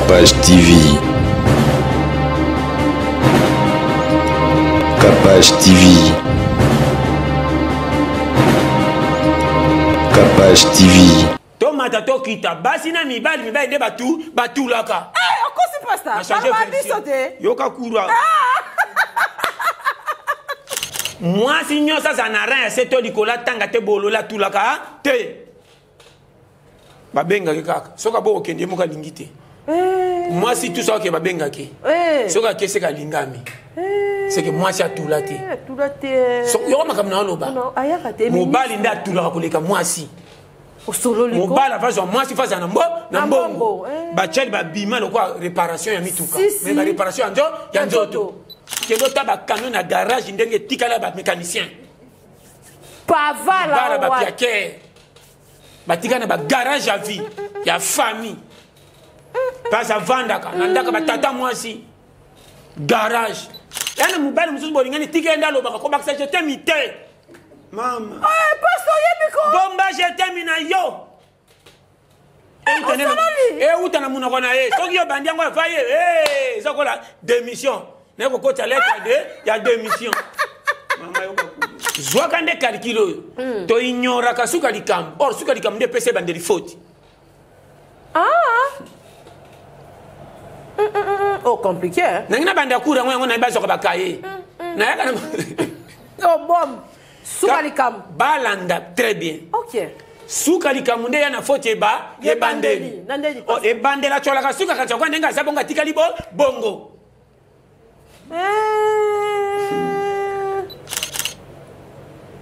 Capage TV. Capage TV. Capage TV. Tomata tokita basi na mibali mibali nde batu batulaka. Eh, okosi pasta. Baloba biso te. Yoka kura. Ah. Mwasi nyonso aza na rein ya se to likolo atanga te bolola atulaka te. Babengaki kaka soki aboko okende ye moko alingi te. Eh. Mwasi tu soki babengaki. Eh. Soki akeseka alingami. Eh. Seke mwasi atula te. Atula te. Yoka makambo na oloba. Mobali nde atulaka koleka mwasi. Mobali afazwa mwasi faza na mbo na mbongo. Bachali babima lokola réparation ya mituka. Mais ba réparation ya nzo ya nzoto. Kendo ta ba camion na garage ndenge tikala ba mécanicien. Pavala bala ba piaker. Batika na ba garage à vie ya famille. Pasa vandaka na ndaka ba tata mwasi. Garage. Yana mobali mosusu bolingani tika ye nde alobaka kobakisa je t'aime te. Mama. Eh, pastor oyebi ko. Bomba je t'aime na yo. Euta na monoko na ye. Soki yo bandi yango ava ye, eh, eza kola démission. Naye kokota lettre de ya démission. Mama yoka. Zwaka nde calcul oyo. To ignoraka suka likambo. Or suka likambo nde epesa ebandeli faute. Ah. Oh, compliqué, hein? Nangi na banda cours yango yango na bazwaka ba cahier. Nayaka na Oh, bom. Suka likambo. Balanda très bien. OK. Suka likambo nde ya na faute eba ebandeli. Oh, ebandela tsolaka suka kanisa kwa ndenge aza bongo atikali bo bongo.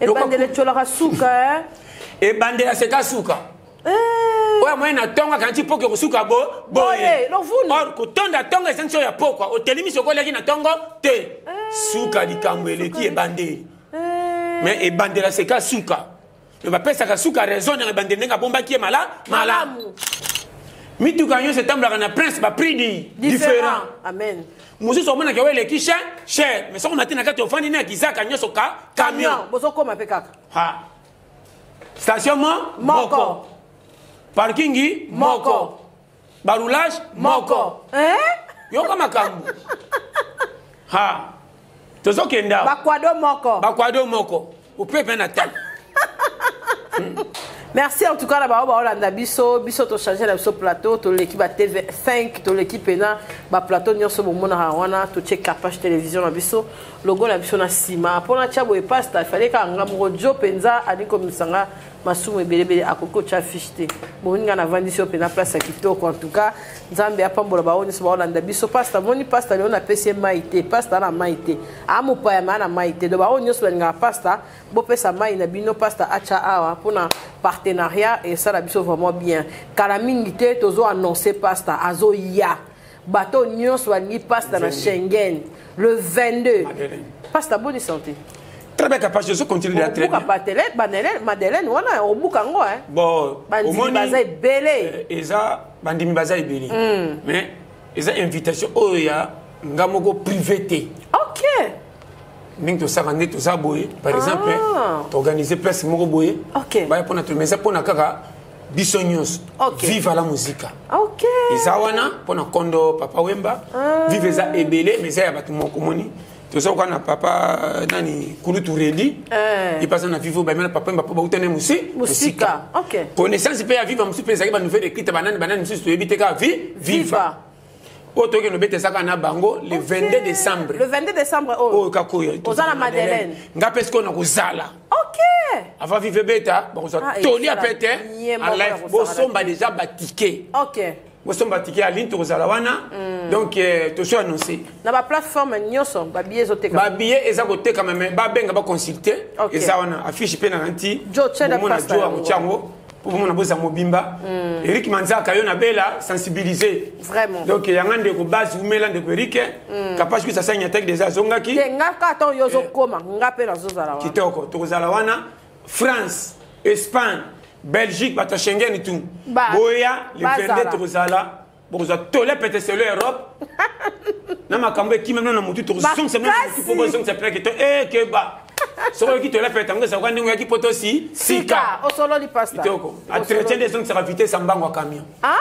Ebandela tsolaka suka, hein? Ebandela seka suka. Oyo moyen na tonga kanti poke kosuka bo boye. Or kotonda tonga ezangi ya pokwa otelimi soko oleki na tongo te. Suka likambo eleki ebandeli. Mais ebandela seka suka. Mais bapesaka suka raison na ebandeli ndenge abombaki ye mala malamu. Mituka nyonso etambolaka na prince ba prix di différent. Amen. Mosusu omonaka oyo eleki cher cher mais soki omati na kati ofandi na kizaka nyonso ka camion. Bozokoma pe kaka. Ha. Station mo moko. Parking moko. Baroulage moko. Eh? Yoka makambo. Ha. Tozokenda. Bakwado moko. Bakwado moko. Opepe na tali. Merci en tout cas na ba ba olanda biso biso to changer na biso plateau to l'équipe à TV5 to l'équipe na ba plateau nyonso bomona wana to check page télévision na biso logo na biso na sima pona tia boye pasta il fallait ka nga moko jo penza ali komisanga masumu ebelebele akoki kotya fiche te bomoni nga navandisi yo mpenza place ya kitoko en tout cas nzambe apambola bango nyonso baolanda biso pasta moni pasta lelo napesi ye mai te pasta na mai te amopaya ma na mai te do bango nyonso balingaka pasta bopesa mai na bino pasta atya awa mpona partenariat esala biso vraiment bien kala mingi te tozo annonce pasta azoya bato nyonso balingi pasta na Schengen le 22 pasta bonne santé. Très bien, capable, je continue de très bien. Madeleine, Madeleine, wana obuka ngo hein. Bon, bandimi baza ebele. Eza bandimi baza ebele. Mais eza invitation oyo ya nga moko privé te. OK. Ndenge tosaka nde toza boye, par exemple, toorganiser place moko boye. OK. Baya pona to mais eza pona kaka biso nyonso. Vive la musique. OK. Eza wana pona kondo Papa Wemba. Vive eza ebele mais eza ya bato moko moni. Toza koka na papa nani Kulutu Redi. Il passe na vivo ba mena papa Wemba po bauta ne musi musika. OK. Connaissance pe ya viva musu pe ezaki ba nouvelle écrite banani banani mususu toyebi te kaka vi viva. Oyo toyoki lobete ezaka na bango le 22 décembre. Le 22 décembre oyo. Oyo kaka oyo. Oza na Madeleine. Nga pe sikoyo na kozala. OK. Avant vive beta bakozwa toli ya pete en live bosomba déjà ba ticket. OK. Bosomba ticket ya ligne tokozala wana. Donc toso annoncé. Na ba plateforme nyonso ba billets ezotekama. Ba billets eza kotekama mais ba benga ba consulter. Eza wana affiche pe na nti. Jo tchela Bomona pasta Jo yango. akotia yango. Po bomona boza mobimba. Eric Manzaka yo na Bella sensibiliser. Vraiment. Donc yanga ndeko base umela ndeko Eric. Capable que ça saigne attaque des azongaki. Te nga ka ton yo zo koma nga pe na zo zala wana. Kitoko tokozala wana France, Espagne, Belgique bato Schengen tout. Ba, Boya le bazala. 22 tokozala. Bokozwa tole pete selo Europe. Na makambo ekima na mutu tokozongisa na mutu po bozongisa plaque to eh keba. Soki oyoki tole pete yango ezalaka ndenge oyaki poto si sika. Sika, osololi pasta. Kitoko. Entretien des ongisa vitesse ya mbango ya camion. Ah.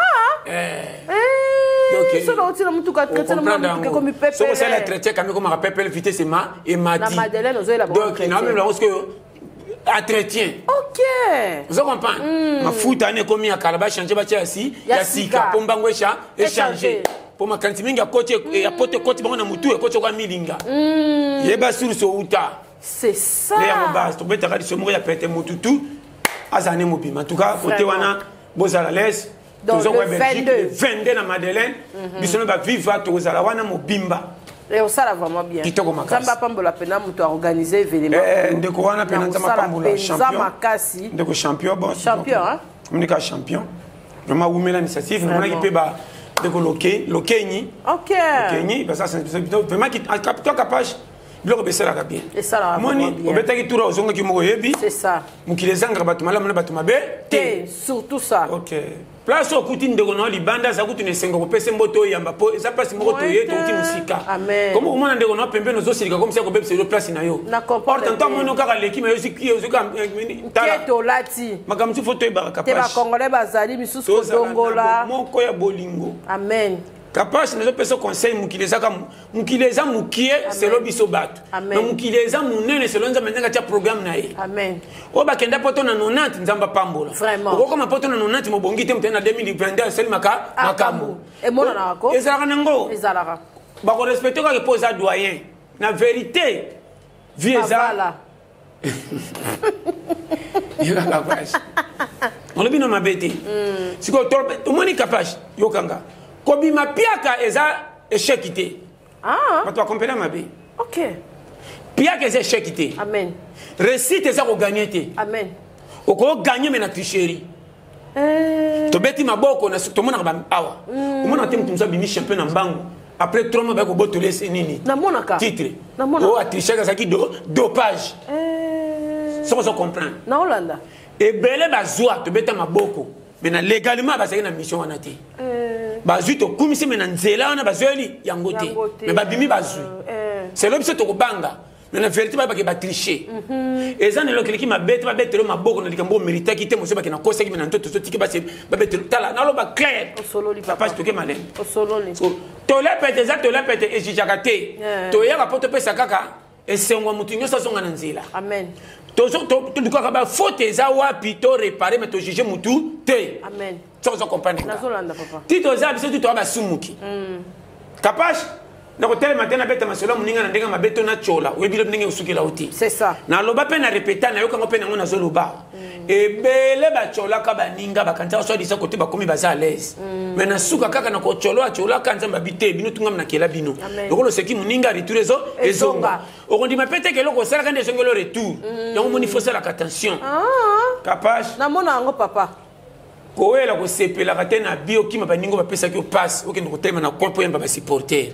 Eh. Eh. Eh, soki nauti na motuka chrétien na motuka ekomi pepele soki osala chrétien kami ekomaka pepele vitesse ema emati na madeleine ozoyela bango donc naomemela yango sikoyo entretien ok ozo comprendre mafuta wana ekomi ya kala bachange batya ya si ya sika mpo mbango esha echange mpo makanisi mingi akoti ya poto ekoti bango na motu ekoti okwa milinga yeba source outa c'est ça nde yango base tobetaka liso moko ya pete motu tu azala ne mobima en tout cas kote wana bozala l'aise tozokoya belgique le 22 na madeleine biso na baviva tokozala wana mobimba osala vraiment bien kitoko makasi nzambe apambola mpena moto aorganize événement eh, ndeko wana mpena nzambe apambola champion makasi ndeko champion bon champion hein omoneka champion vraiment wumela initiative namonaki mpe ba ndeko lokenyi ok lokenyi baza vraiment toi capage biloko besalaka bien moni obetaki tour ozongaki moko oyebi mokili ezangaka bato malamu na bato mabe te surtout ça ok place okuti ndeko na yo libanda aza kutu na esengo kopesa mbote oyamba mpo eza place moko toye touti mosika komo komona ndeko na yo pembeni ozosilika komisa kobebisa yo place na yo or tanto amoni kaka leki ma yozitolati makambo mosusu fo toyebaka te bacongolais bazali misusu kodongola moko ya bolingo amen kapash nazopesa conseil mokili ezaka mokili eza mokie selo biso bato me mokili eza monene selo nzambe ndenge atya programme na ye oyo bakenda poto na 90 nzambe apambola okokoma poto na 90 mobongi te moto na 2022 asali makambo ezalaka nango bakorespecte kaka mpo oza doyen na verité vie eza yoka kapash olobi na mabe te sikoyo omoni kapash yokanga kobima piaka eza échec te ah. bato bakompena mabe ok piaka eza échec te amen réussite eza koganye te amen okoganye me na tricherie eh. Tobeti maboko na tomonaka awa omonaka te moto mosusu abimi champion na mbangu après 3 mois baye kobotola ese nini namonaka titre oyo atrichaki azalaki dopage eh. soki ozo comprendre naolanda ebele bazwa tobeta maboko me na légalement bazalaki na mission wana te eh. Bazwi tokumisi me na nzela wana bazweli yango te me babimi bazwi selo biso tokobanga mais na vérité bayebake batriche mhm. Eza na eloko eleki mabe te babetelo maboko na likambo omeritaki te mosusu bakenda kosaki me na ntoto totiki basi babetelo tala naloba clair pasi toke malembe tolepete eza tolepete ejijaka te toyaka mpo topesa kaka esengo ya motu nyonso azonga na nzela tolukaka bafaute eza wapi to réparé mais tojuge motu te soki ozo comprendre ti toza biso ti toya basumuki kapash nakotelema te nabeta masolo ya moninga na ndenge mabe to natyola oyebi lobi ndenge osukela yo te naloba mpe na repeta nayokango mpe nango nazoloba ebele batyolaka baninga bakanisaka so alisa kote bakomi baza à l'aise mais na suka kaka na kotyolo atyolaka nzambe abi te bino tungami nakela bino lokola oseki moninga retour ezo ezonga okondima mpe teke eloko osalaka nde ezongelo retour yango moni fo osalaka attention kapash namona yango papa Kowela kosepelaka te na bi okima baninga oyo bapesaki yo pasi okende kotelema na coin mpo oyamba basupporter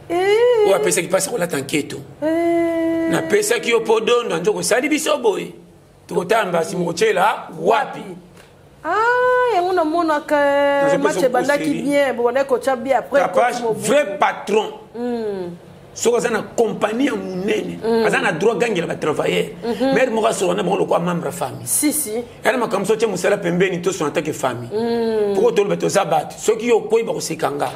eh. Oyo apesaki pasi kolata nketo eh. Napesaki yo mpo dondo nzoko osali biso boye tokotala mbasi mokotyela wapi Ah, yango namonaka eh, match ebandaki bien bobandaki kotya bien après Kapash, vrai patron Soki aza na compagnie ya monene aza na droit gangela batravailleur maire moko asoka na bango lokola membre ya famille si si yana makambo so otie mosala pembeni tosona take famille poko toloba toza bato soki yo okwei bakoseka nga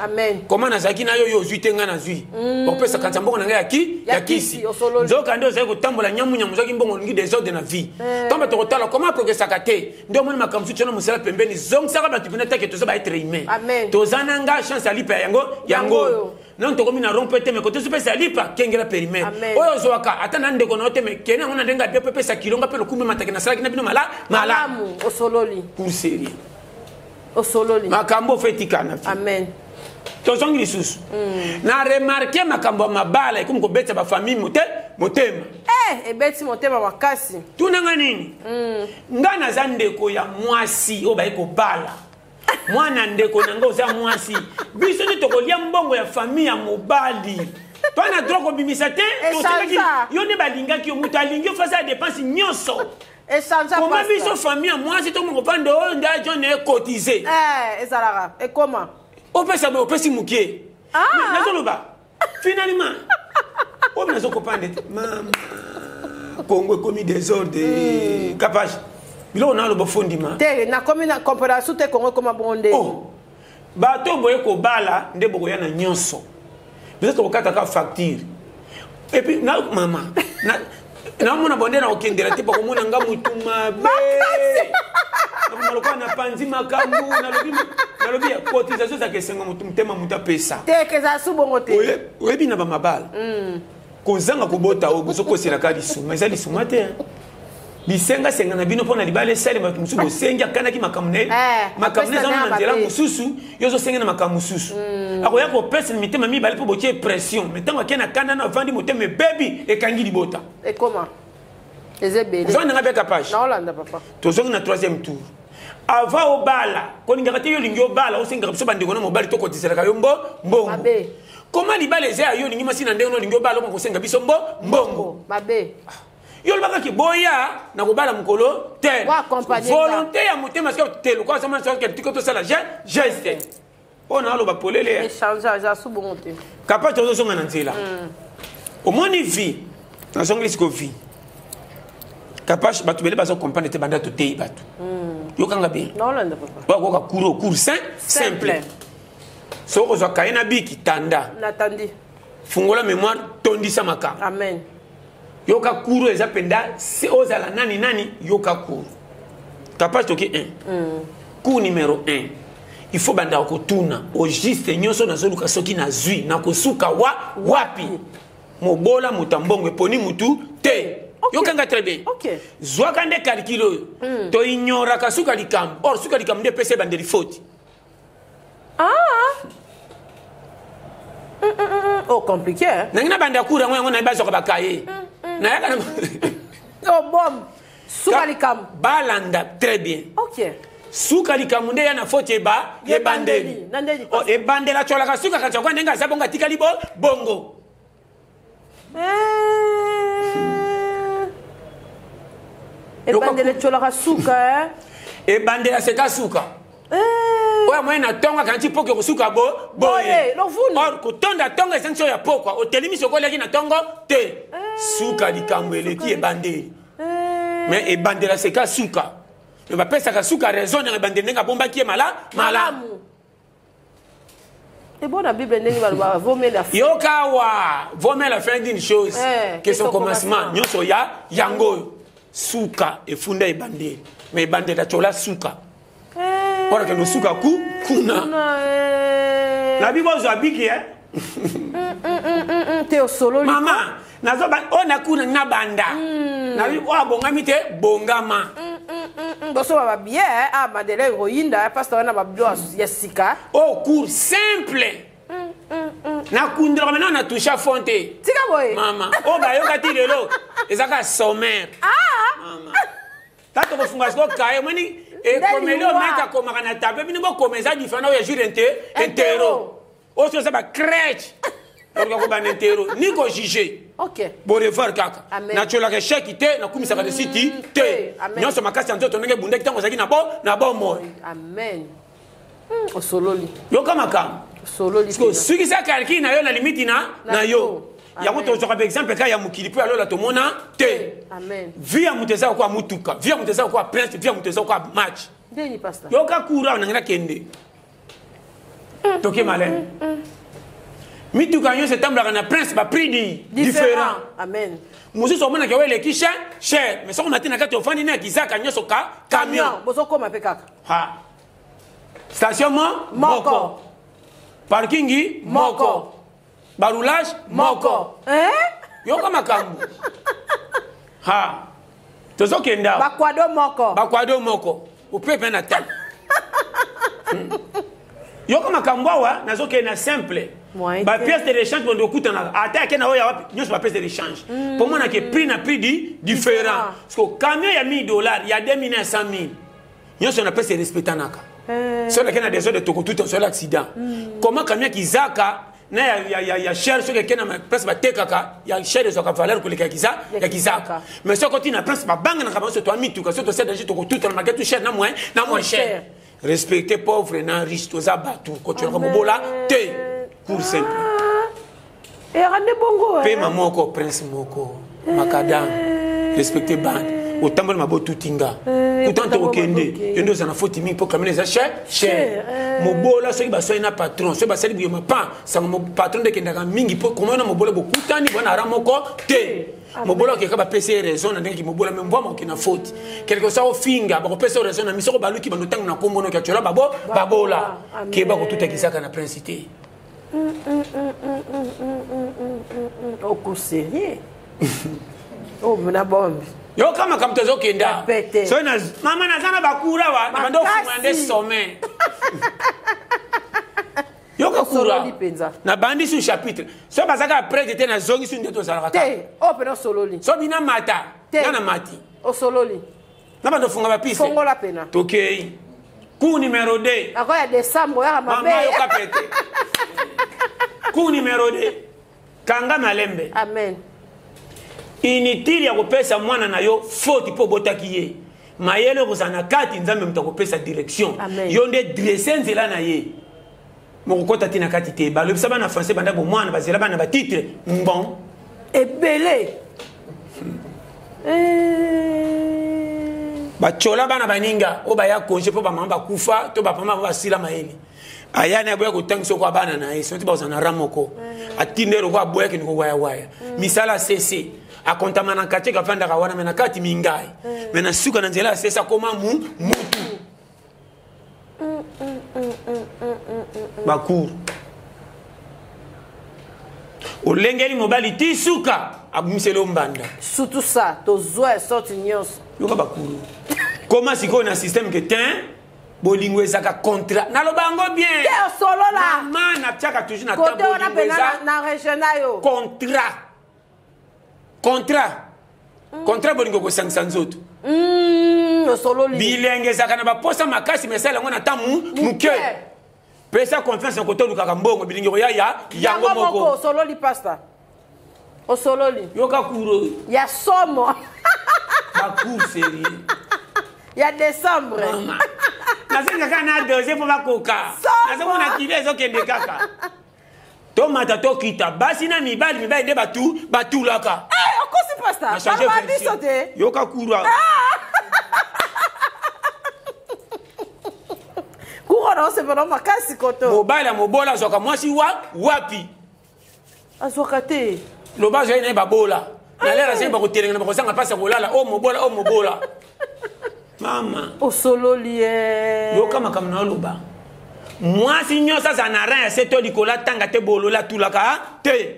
koma nazalaki na yo yo ozwi te nga nazwi bakopesa kanisa mbongo na ngai ya Ya ya kisi, kisi osololi. Nzoka nde ozali kotambola nyamunyamu ozwaki mbongo olingi desordre na vie ntango bato kotala koma progresaka te nde omoni makambo mosusu tiona mosala pembeni zongisaka bato mpena take toza baetre humain Amen. Toza na nga chance ya lipa ya yango yango oyo. Non tokomi na rond point te me kote sopesa lipa kengela périmètre Amen. Oyo ozwaka ata na ndeko na yo te me kende yango na ndenge abia mpe pesa kilonga mpe lokumu emataki nasalaki na bino mala malamu malamu osololi Pour sérieux osololi makambo ofe etikana fi amen Tozongi lisusu na remarke makambo ya mabala ekomi kobetisa bafamille mote motema Eh, ebeti motema makasi Tunanga nini nga naza ndeko ya mwasi oyo baye kobala mwana ndeko na nga oza mwasi biso nde tokolia mbongo ya famille ya mobali to na droit kobimisa te tosekaki Echanza. yo nde balingaki yo moto alingi yo fasa ya dépense nyonso Echange koma biso famille ya mwasi tokomi kovanda oyo nde ajon ekotize Eh, ezalaka ekoma Opesa boye opesi mokie Ah. nazoloba finalement oyo nazokopande te mama kongo ekomi désordre kapage biloko naloba fondima Te nakomi na comparaison te kongo ekoma bongo nde Oh. Bato boye kobala nde bokoya na nyonso. Biso tokokataka facture. Et puis na mama na naomona bonde na kokendela te bakomona nga motu mabe nakoma lokola napanzi makambo nalobi nalobi ya cotisation ezalaka esengo motu motema motu apesa te kezala su bongo te oyebi na bamabala Kozanga kobota oyo bozokoselaka lisuma eza lisuma te bisengasenga na bino mpo na libala esalema bato mosusu bosengi akanaki makambo na ye eh, makambo na eza na nzela mosusu yo ozosenga na makambo mosusu akoya kopesa na mitema mibale mpo botie pression mai ntango ake na kanda na avandi motema ebebi ekangi libota ekoma eza ebele ozongi nanga mpe kapage tozongi na troisième tour avant obala kolingaka te yo olingi obala osengaka biso bandeko na mobali tokotiselaka yo mbo mbongo koma libala eza ya yo olingi mwasi na ndenge olingi obala okoma kosenga biso mbo mbongo mabe yo olobaka ke boya na kobala mokolo te volonté ya motema soki te lokola azomona soki tiko tosala geste oyo naaloba polele kapa tozozonga na nzela omoni vie nazongeli siko vie kapash bato bele bazo comprendre te banda toteyi bato yokanga bien oyo akoka cour cour simple soki ozwa kaye na biki tanda natandi fungola mémoire tondisa makambo amen yoka kuru eza mpenza ozala nani nani yoka kuru kapage toki 1 cour numéro 1 il faut bandaka kotuna au juste nyonso nazoluka soki nazwi nakosuka wa wapi mobola moto ya mbongo eponi mutu te okay. yokanga très bien okay. zwaka nde calcul oyo toignoraka suka likambo or suka likambo nde epesa ebandeli faute Ah. Oh, compliqué. Hein? Nangi na banda cours yango yango na bazwaka ba cahier. Nayaka na Oh bom. Suka likambo. Balanda très bien. OK. Suka likambo nde ya na faute eba ebandeli. Oh ebandela tsolaka suka kanisa kwa ndenge aza bongo atikali bo bongo. Eh. Ebandela tsolaka suka eh. Ebandela seka suka. Eh. Oyo amoni na ntongo akanisi mpoke kosuka bo boye or kotonda ntongo ezangisi oyo ya pokwa otelemi soki oliaki na ntongo te eh. Suka likambo eleki ebandeli mais ebandela seka suka me bapesaka suka raison na ebandeli ndenge abombaki ye mala malamu Et bon, la Bible, ndenge balobaka vaut mieux la fin. Yoka awa, vaut mieux la fin d'une chose eh, que son commencement. Nyonso ya yango oyo. Suka efunda ebandeli. Mais ebandeli atyola suka. Eh. Wana kende osuka ku kuna. Kuna, eh. Na bibo ozwa biki eh. Te osololi. Mama, nazo ba oyo na kuna na banda. Na bibo oyo abongami te bongama. Bosomba babillet eh? Ah, mandela ekoyinda eh, pasteur wana babilo ya sika. Oh, cours simple. Nakundelaka maintenant na touche fond te. Tika boye. Mama, oyo bayoka ti lelo ezaka sommaire. Ah! Mama. Tata kofunga siko kaye omoni ekomeli oyo maître akomaka na tableau bino bokoma eza différent oyo ya jour intero. Oyo soki oza ba crèche oluka kobanda intero ni ko juger. Ok. Bo revoir kaka. Amen. Natiolaka échec te, nakumisaka réussite te. Amen. Nyonso makasi ya nzoto ndenge ebundaki ntango ozalaki na bo na bomoi. Amen. Osololi. Yoka makambo. Osololi. Parce que sukisa calcul na yo na limite na Na na yo. yo. Yango tozwaka ba exemple kaka ya mokili mpo ya lola tomona te. Amen. Vie ya moto eza lokola motuka, vie ya moto eza lokola prince, vie ya moto eza lokola match. Ndeni pasteur. Yoka courant na ngai nakende. Toke malin. Mituka nyonso etambolaka na prince ba prix di différent. Amen. Mosusu omonaka oyo eleki cher cher, mais soki omati na kati ofandi na kizaka nyonso ka camion. Bozokoma mpe kaka. Ha. Station mo moko. Parking moko. Baroulage moko. Eh? Yoka makambo. Ha. Tozokenda. Bakwado moko. Bakwado moko. Opepe na table. Yoka makambo awa nazokende na simple. Moyen Ba te. pièce de rechange bondo okutanaka. Ata ake na oyo ya wapi nyonso ba pièce de rechange. Po mona ke prix na prix di différent. Parce que camion ya 1000 $ ya 2900 000. Nyonso na pièce respectanaka. Soki ake na désordre tokotuta sur l'accident. Comment camion kizaka na ya cher soki eke na place batekaka ya cher ezwaka valeur koleka ya kizaka. Mais soki oti na place babanganaka bango soki toa mituka soki tosala danger tokotuta na malgré tout cher na moins na moins cher. Respecter pauvre na riche toza bato kotiolaka mobola te. Cours simple. Eyaka nde bongo, eh. Pema moko prince moko makadam respecter bande. Otamboli mabe, otuti nga. Kutan tokokende, yo nde oza na faute mingi mpo kamene eza cher cher. Mobola soki baswani na patron, soki basali buyema pan sango, patron nde ekendaka mingi mpo komona mobola bokutani bwana ara moko te. Mobola okeka, bapesi ye raison na ndenge kimobola, me mbwa mokoki na faute quelque soit. Ofinga, bakopesa yo raison na misoko, baluki bando ntango na kombo noki atyola babo babola. Keba kotuta na prince te. Okoserie na bombi. Yoka makambo tozokenda. Soki mama naza na bakura wa na bando ofunga nde sommet. Yoka kura na bandi su chapitre. So bazalaka prêtre te, nazongi su nde tozalaka. Te, oyo mpena osololi. So bina mata nga na mati. Osololi. Na bando ofunga bapiste. Fongola pena. Tokei cours numéro 2. Ako ya décembre oyaka mabe. Mama, yoka pete. Cours numéro 2, kanga malembe. Amen. Inutile ya kopesa mwana na yo faute mpo obotaki ye. Mayele okozala na kati, Nzambe moto akopesa direction. Yo nde dresse nzela na ye, mokokɔta te na kati te. Balobisa bana français banda bomwana, bazela bana batitre mbon. Ebele. Batyola bana baninga oyo baya congé mpo bamama bakufa to bapama basila mayele. Aya na aboya kotangisa oko bana na ye, soki bazala na ran moko, atinda ye loko aboya kende kowayawaya misala. Sese akontama na quartier, kafandaka wana me na kati mingai me na suka na nzela ya sese akoma mu mutu bacour. Olengeli mobali ti suka, abimiseli yo mbanda. Surtout ça, tozwa ya sorte nyonso. Yoka bakuru koma sikoyo na système ke tin bolingo ezaka contrat. Naloba yango bien. Te, osolola. Mama, natiaka toujours na kote wana mpena na régional yo. Contrat, contrat, contrat. Bolingo kosangisa nzoto. Osololi. Bilenge ezalaka na baposa makasi, me esala yango na ntango moke. Pesa confiance na kote olukaka mbongo, bilingi koya ya yango moko. Osololi, pasta, osololi. Yoka kuro. Ya somo. Bacour sérieux. Ya décembre. Nazenga kaka na dose mpo bakoka. Nazomona kilo ezokende kaka, tomata tokita. Basi na mibali, mibali nde batu batulaka. Okosi, pasta, baloba biso te. Yoka kura. Kuro na osepela makasi koto. Mobali ya mobola azwaka mwasi wa wapi? Azwaka te. Loba azwaki na ye babola na lere azangi, bakotelengana, bakozanga mpasi ya kolala. O mobola, o mobola, mama. Osololi ye. Yoka makambo na oloba. Mwasi nyonso azala na ran ya se to likolo, atanga te, bololo, atulaka te,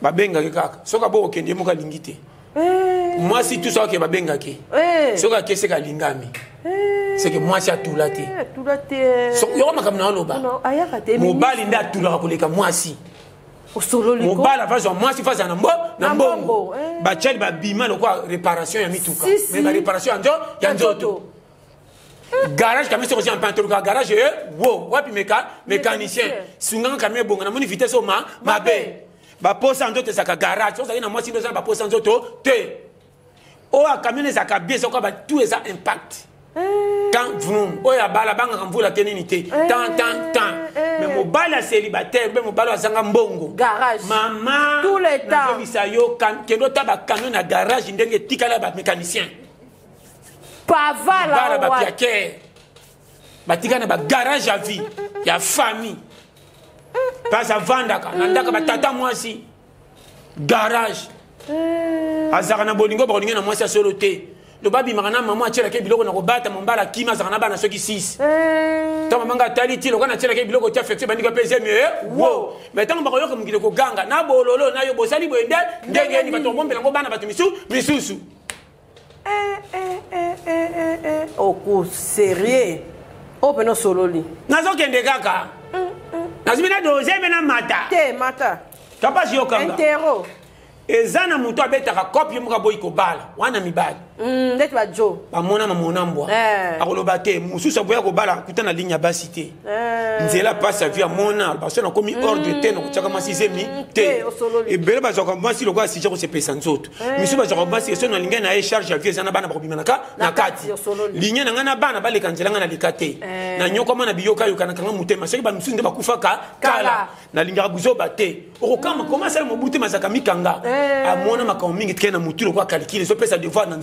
babengaki kaka. Soki abo kokende, ye moko alingi te. Mwasi tu soki babengaki, soki akeseka alingami, seke mwasi atula te. Yoka makambo na oloba. Mobali nde atulaka koleka mwasi. Mobali afazwa mwasi, fazala na mbo na mbongo. Batiali babima lokwa réparation ya mituka, mais baréparation ya nzoto. Garage kami soki osia mpantoluka garage e wo wapi mécanicien sunganga kami ebonga. Namoni vitesse oyo mabe. Baposa nzoto ezalaka garage. Ozalaki na mwasi nde oza na baposa nzoto te. Oyo akamion ezalaka bien, ezoka batu eza impact quand vroom. Oyo abala abangaka mvula te, nini te, tan tan tan. Mais mobali ya célibataire mpe mobali oyo azanga mbongo, mama, nazobisa yo, kende ota bacamion na garage ndenge etikala ya bamécanicien. Pavala. Bapiakere batika na bagarage ya vie ya famille. Mpasi avandaka na ndako batata mwasi, garage. Azalaka na bolingo, bakolingi na mwasi ya solo te. Loba abimaka na mama, atielaki biloko na kobata mombala, akima, azalaka na bana soki 6. Ntango mama nga atali ti lokola natielaki biloko ti affection ebandika mpe ezemi wo. Mais ntango bakoyoka mokili koganga na bololo na yo, bosali boye nde ndenge nini? Bato kobombela yango bana bato misusu. Oko sérieux, oyo mpena osololi. Nazokende kaka, nazwi na dose mpe na mata. Te, mata. Kapasi, yokanga. Intero. Eza na moto abetaka cope, ye moko aboyi kobala wana mibali. Ndeti bajo bamona mamona mbwa Eh. akoloba te. Mosusu aboya kobala, kuta na ligne ya basi te. Eh. Nzela pasi avi amona baso nakomi ordre te, nakotiaka mwasi zemi te. Te, osololi. Ebele bazwaka mwasi lokola sija kosepelisa nzoto. Misusu bazwaka mwasi eso na lingai na ye, charge ya vie eza na bana, bakobima na ka Na na kati, kati. osololi. Ligne na ngai na bana baleka nzela, ngai naleka te. Eh. Nanyokama na biyokayoka, nakanga motema. Soki bamisusu nde bakufaka Kala. kala, nalingaka buzoba te. Okokama koma asala mobu te, mazalaka mikanga. Eh. Amona makambo mingi tikali na motu lokola calcul ezopesa devoir na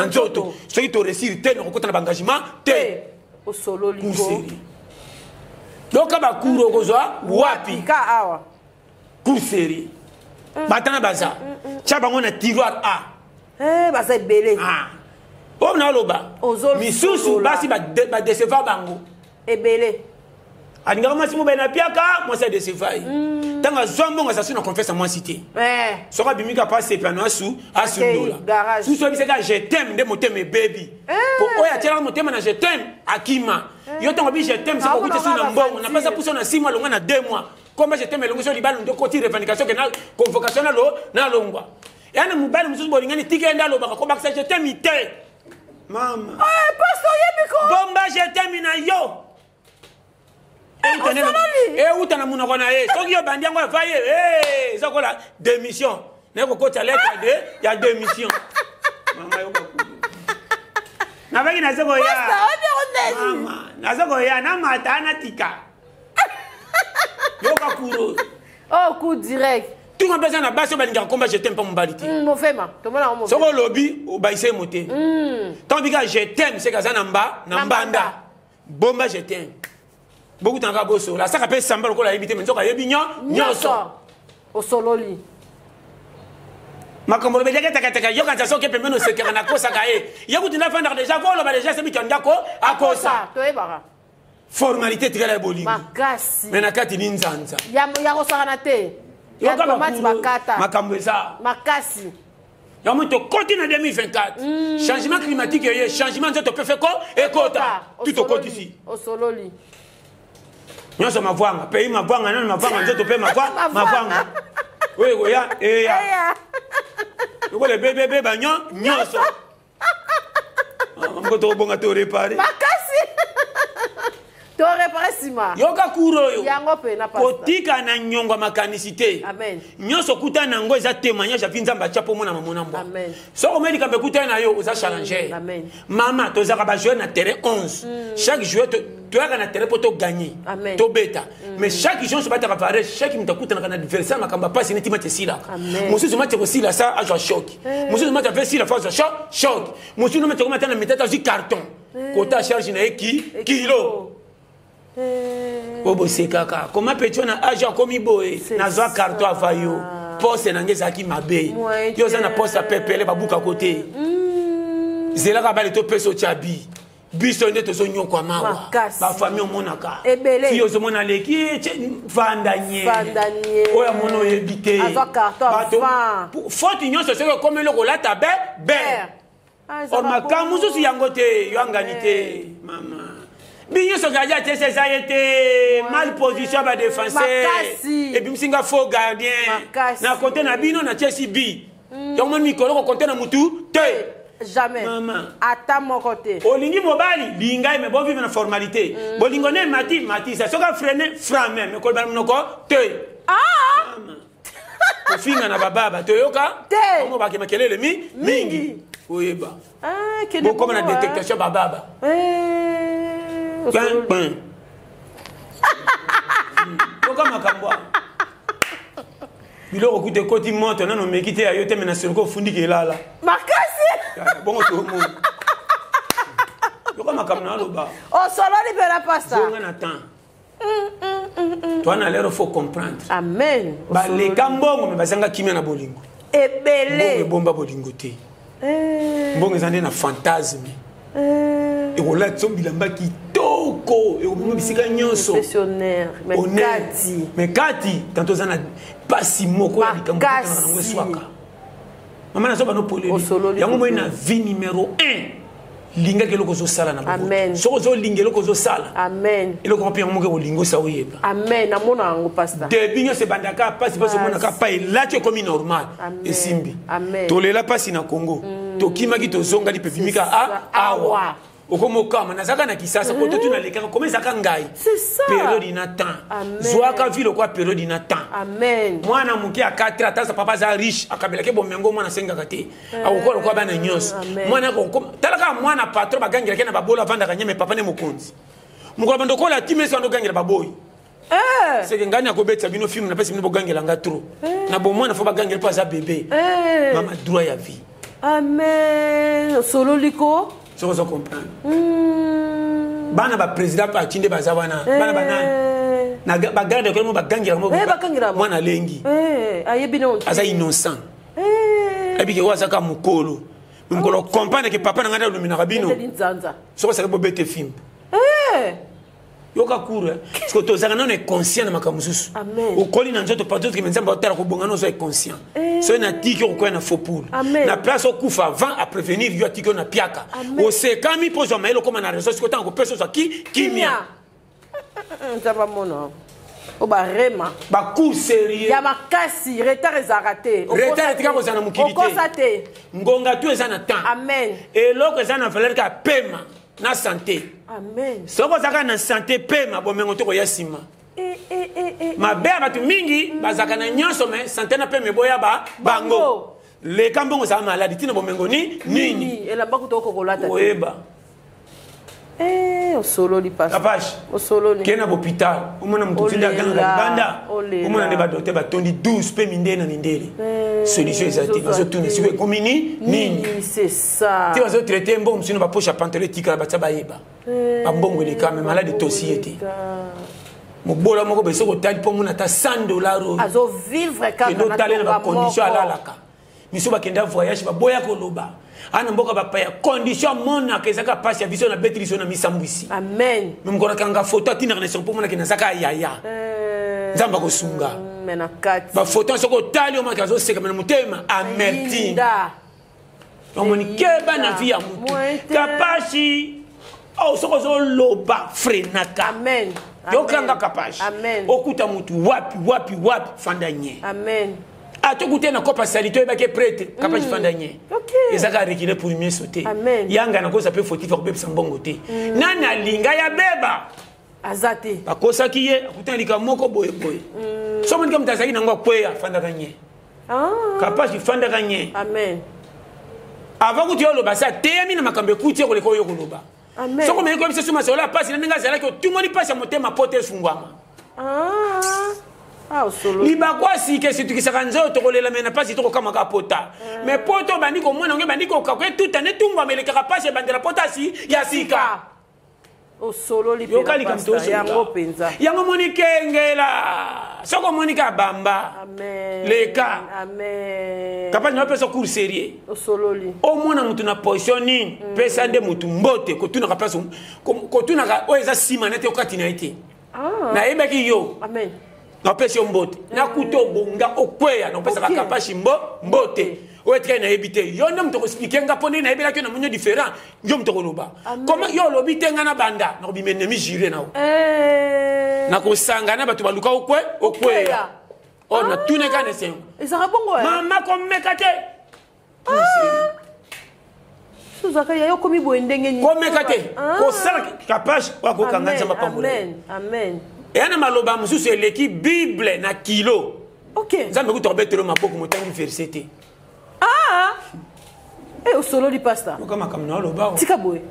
nzoto. Soki toresir te, nakokota na baengagement te. Te, osololi ko. Kurseri yoka bakuru okozwa wapi? Ka awa. Kurseri batana baza tia bango na tiroir a. Eh, baza ebele. Ah. Oyo naloba, Ozosolola. misusu basi badecevoir bango. Ebele. Alingaka mwasi mobali na piaka, mwasi adecevoir ye. Ntango azwa mbongo, aza su na confiance ya mwasi te. Eh. Soki abimika pa sepano, asu asundola. Garage. Susu oyebisaka je t'aime, nde motema ebebi. Po oyo atielaka motema na je t'aime akima yo. Ntango abi je t'aime, soki okuti su na mbongo napesa puso na 6 mois, longa na 2 mois komba je t'aime elongo so libala nde okoti revendication ke na convocation nalo nalongwa. Ya na mobali mosusu bolingani, tika ye nde alobaka kobakisa je t'aime te, mama. Eh, pasteur, oyebi ko. Bomba je t'aime na yo. Osololi. Euta na monoko na ye. Soki yo bandi yango ava ye, eh, eza kola démission naye kokota lettre de ya démission. Mama, yoka kudu nabaki naza koya. Pasteur, oyebi yango ndeni. Mama, naza koya namata natika yoka kuro. Oh, coup direct. Tunga mpe eza na basi oyo balingaka komba je t'aime mpa mobali te. Mofema tomona yango. Soki mofema. olobi obayise ye motema. Ntango bika je t'aime, seke aza na mba na Na mbanda. mbanda. Bomba je t'aime, bokutanaka bosola, asaka mpe samba lokola ayebi te, me nzoka ayebi nyonso. Nyonso, osololi. Makambo lobi ezalaki takataka, yokanisa soki pembeni osekaka nakosaka ye. Ye kutu nde afandaka deja ko oloba deja sebiki ya ndako akosa. Kosa toyebaka. Formalité etikala ya bolingo. Makasi. Me na kati ni nzanza. Ya kosakana te, ya Yoka tomate bakuru, bakata. Makambo eza Makasi. Yango tokoti na 2024, changement climatique eye, changement nzoto mpe feko ekota tu tokotisi. Osololi. Nyonso mavwanga pays, mavwanga nano, mavwanga nzoto mpe Mavwanga. mavwanga oyo ekoya eya. Eya. Lokola ebebebe banyo nyonso moko tokobonga torepare. Makasi, torepare nsima. Yoka kuro oyo. Yango mpe na pasteur. Kotika na nyongo ya makanisi te. Amen. Nyonso okuta na yango eza témoignage avi Nzambe atya mpo omona mamona mbwa. Amen. Soki omoi likambo ekutani na yo, oza challenger. Amen. Mama, tozalaka bajoueur na terrain 11. Chaque joueur toyaka na terrain mpo toganye, Amen. tobeta. Mais chaque jour nyonso bataka vare, chaque moto akutanaka na adversaire, makambo apasi neti match esilaka. Amen. Mosusu match ekosila sa azwa choc, mosusu match ave sila fo azwa choc, mosusu no match ekoma ata na mitata azwi carton kota charge na ye ki kilo. Eh, Oyo bosekaka koma petit na age akomi boye, C'est nazwa carton ava yo, poste na ngai ezalaki mabe. Moyen Yo oza na te. poste ya pepele, babukako te. Zelaka bale topesa otya bi biso nde tozonyokwa mawa. Makasi. Bafamille omonaka. Ebele. Fi ozomona leki vanda nye. Vanda nye. Oyo amona oyebi te. Azwa carton avant. Faute nyonso soki okomi eloko olata be be. Ah, ezalaka Or makambo bongo. mosusu yango te, yo angani te, mama. Bi nyonso gardien atiesi eza ye te, mal position ya badefenseur. Makasi. Ebimisi nga faux gardien. Makasi. Na kote na bino natiesi bi yango moni mikolo kokonte na mutu te. Jamais. Mama. Ata moko te. Olingi mobali, linga ye, me bovivre na formalité. Bolingo ne mati matisa, soki afrene frame, me koloba na monoko te. Ah! Mama. Kofinga na bababa toyoka Te. omo bake makelele mi mingi oyeba. Ah, kende Bokoma na bongo, ah. détectation bababa. Eh, Kpin, osololi. kpin. Yoka makambo awa. Biloko kuta ekoti moto nano omeki te ya yo te, me na soloko ofundiki elala. Makasi. Bongo tomona yoka makambo na aloba. Osololi mpe na pasta. Zonga na temps toa na lero, faut comprendre. Amen. Baleka mbongo me bazanga kimia na bolingo. Mbongo Ebele. ebomba bolingo te. Eh, Mbongo eza nde na fantasme. eh. Ekolati so bilamba kitoko, ekobima bisika nyonso. Professionnel, mais Honneur. kati. Mais kati tanto oza na pasi moko ya likambo Makasi. okutana nango eswaka. Mama, nazo bano poleli. Osololi. Yango moi Kutu. na vie numéro 1, lingaka eloko ozosala na Amen. boboto. Soki ozolinga eloko ozosala, Amen. eloko mpe yango moko ekolinga osa oyeba. Amen, namona yango, pasta. Debi nyonso ebandaka pasi, mpasi omonaka pa elati ekomi normal. Amen. Esimbi. Amen. Tolela pasi na Congo. Tokimaki, tozongaki mpe bimika awa. Okomokama, nazalaka na Kisasa po totuna lekaka koma ezalaka ngai. C'est ça. Periode na temps. Amen. Zwaka vie lokwa periode na temps. Amen. Mwana moke ya 4, ata papa aza riche, akabelaki bomengo, mwana asengaka te, akokola lokwa bana nyonso. Amen. Mwana talaka mwana patron, bagangelaki na babola, avandaka nyeme, papa nde mokonzi. Mokolo bando kola timesi wana, ogangela baboyi. Seke ngai nakobetisa bino film, napesi bino, bogangela nga trop na bomwana, fo bagangela mpo aza bebe. Mama, droit ya vie. Amen, osololi ko. Soki ozo comprendre, bana baprésident parti nde baza wana, bana banani na bagarde kolemo bagangela. Eh, bagangela mo. Mwana alengi. Ayebi no te. Aza innocent. Ayebike oyo azaka mokolo, me mokolo comprendre ke papa na ngai nde aluminaka bino. Ezali nzanza. Soki osali, bobete film. Yoka cour, parce que tozalaka nano inconscient na makambo mosusu. Amen. Okoli na nzoto partout ke Nzambe aotala kobonga no, oza inconscient. Soki natiki, okokwea na faux poule. Amen. Na place okufa avant à prévenir yo, atiki yo na piaka. Amen. Osekami mpo ozwa mayele, okóma na raison. Sikoyo ntango kopesa, ozwa kimia. Nzambe amona o barema. Bacours sérieux. Ya makasi, retard ezalaka te. Retard etika kozala na mokili te. Okosa te. Ngonga tu eza na temps. Amen. Eloko eza na valeur kaka pema na santé. Amen. Soki ozalaka na santé, pema, bomengo to koya nsima. Eh, eh, eh, eh. Mabe ya bato mingi, bazalaka na nyonso, me santé na pema eboya bango. Bango. Leka mbongo, ozala maladi, ntina bomengo ni nini? Nini elamba kuta okokolata te. Oyeba. Eh, osololi, pasi. Kapage. Osololi. Ke na bopital, omona motu tindi Olela, agangaka libanda. Olela. Omona nde badocteur batondi 12 mpe mindele na mindele, solution eza te. Ezozwa Bazotuna te. sikoyo ekomi ni nini? Nini, c'est ça. Te, bazotraite mbongo mosusu na bapoche ya pantalon etikala, batia, bayeba bambongo eleka, me malade etosi ye te. Mobola moko boye, soki otali mpo mona ata 100 $ oyo Azovivre kaka kende na otale na tonga bacondition moko. alalaka. Miso bakenda voyage, baboya koloba ana mboka bapaya, condition amonaka ezaka mpasi ya biso na beti liso na misambwisi. Amen. Me mokolo akanga foto, atindaka na esengo mpo monaki nazaka yaya. Nzambe akosunga. Me na kati bafoto, soki otali, omaki azoseka, me na motema amertine. Yinda. Omoni, keba na vie ya mutu. Moyen te. Kapashi, oh, soki ozoloba, freinaka. Amen. Yokanga Kapashi. Amen. Okuta mutu wapi, wapi, wapi, fanda nye. Amen. Atokuta na kopa sali to oyebaki prêtre, Kapashi, fanda nye. Ezaka reculer pour mieux sauter. Amen. Yanga nakoza mpe fautif, akobebisa mbongo te. Nani alinga ya beba? Aza te. Bakosaki ye, akutana likambo moko boyeboye. So monika moto azalaki nango, akweya, afandaka nye. Kapashi, fandaka nye. Amen. Avant kuti yo oloba, se ateyami na makambo ekuti ye koleka oyo koloba. Amen. Soko omeki koyebisa so masolo ya pasi na ndenge azalaki, otumoli pasi ya motema po te efungwama. Ah. Ah, osololi. Libaku asika esitukisaka nzoto, tokolela, me na pasi tokokamaka pota. Me poto obandi komona yango, ebandi kokako, etuta netungwama, elekaka pasi ebandela pota asi ya sika. Osololi. Yoka likambo tozosola. Yango mpenza. Yango omoni, kengela soki omoni ka bamba. Amen. Leka. Amen. Kapasi, napesa cours sérieux. Osololi. Omona motu na position nini, pesa nde motu mbote. Kotunaka place, kotunaka oyo eza nsima na te, okati na ye te. Nayebaki yo. Amen. Napesi yo mbote, nakuta obonga, okweya, napesaka. Kapashi mbote oyo etikali, nayebi te. Yo nde moto koexpliquer nga mpo ndenge nayebelaki yo na moni yo différent. Yo moto koloba koma, yo olobi te, nga na banda nakobima ennemi juré na yo. Nakosanga na bato baluka okwe okweya oyo natuneka na esengo. Ezalaka bongo, eh? Mama, komeka te. So ozalaka ya yo, komi boye ndenge nini? Komeka te. Kosala Kapage oyo akokanga. Amen, Nzambe apambola. amen, amen. Eya na maloba mosusu eleki Bible na kilo. Nzambe kuta kobetelo maboko, motangi verset te. Ah! Eh, osololi, pasta. Yoka makambo na oloba. Tika boye.